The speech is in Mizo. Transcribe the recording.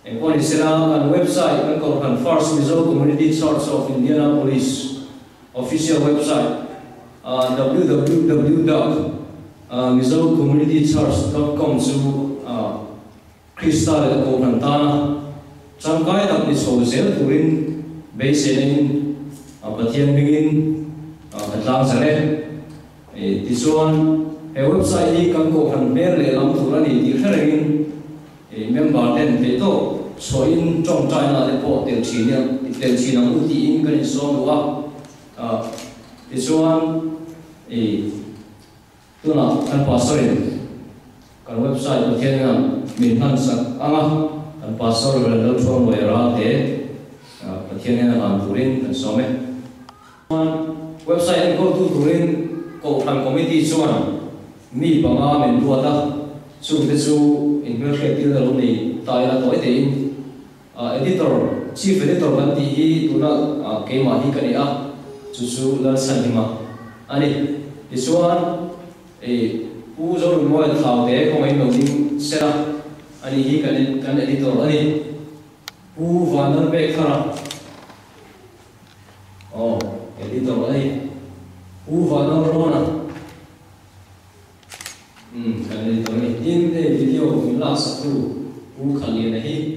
Engpawh ni sela, kan website kan Kohhran First Mizo Community Church of Indianapolis official website www dot mizocommunitychurch dot com chu Krista leh a Kohhran tana tangkai tak ni chho zel turin beiseina in Pathian hmingin ka tlang zel e. Tichuan, he website hi kan Kohhran hmel leh lam tur a ni tih hre rengin member ten theihtawp chhuahin tawngtaina te pawh tel thin tel thin ang u tiin kan insawm duh a. Tichuan, tunah kan pastor in kan website Pathian ina min hman sak ang a, kan pastor Rev. Lalthuamluaia Ralte Pathian ina hlan turin kan sawm e. Website enkawltu turin Kohhran Committee chuan mi panga min ruat a, chungte chu inhmelhriat tir na lo nei ta ila tawi tein Editor, Chief Editor kan tih hi tuna keimah hi ka ni a, chu chu Lalchhanhima a ni. Tichuan Pu Zorunmawia Thlaute kawngaiin lo ding sela, ani hi kan Editor a ni. Pu Vanlalpekthara. Aw, editor a ni. Pu Vanlalrawna. Umm, kan editor a ni. Tin, hei video min laksak tu Pu Khalliana hi.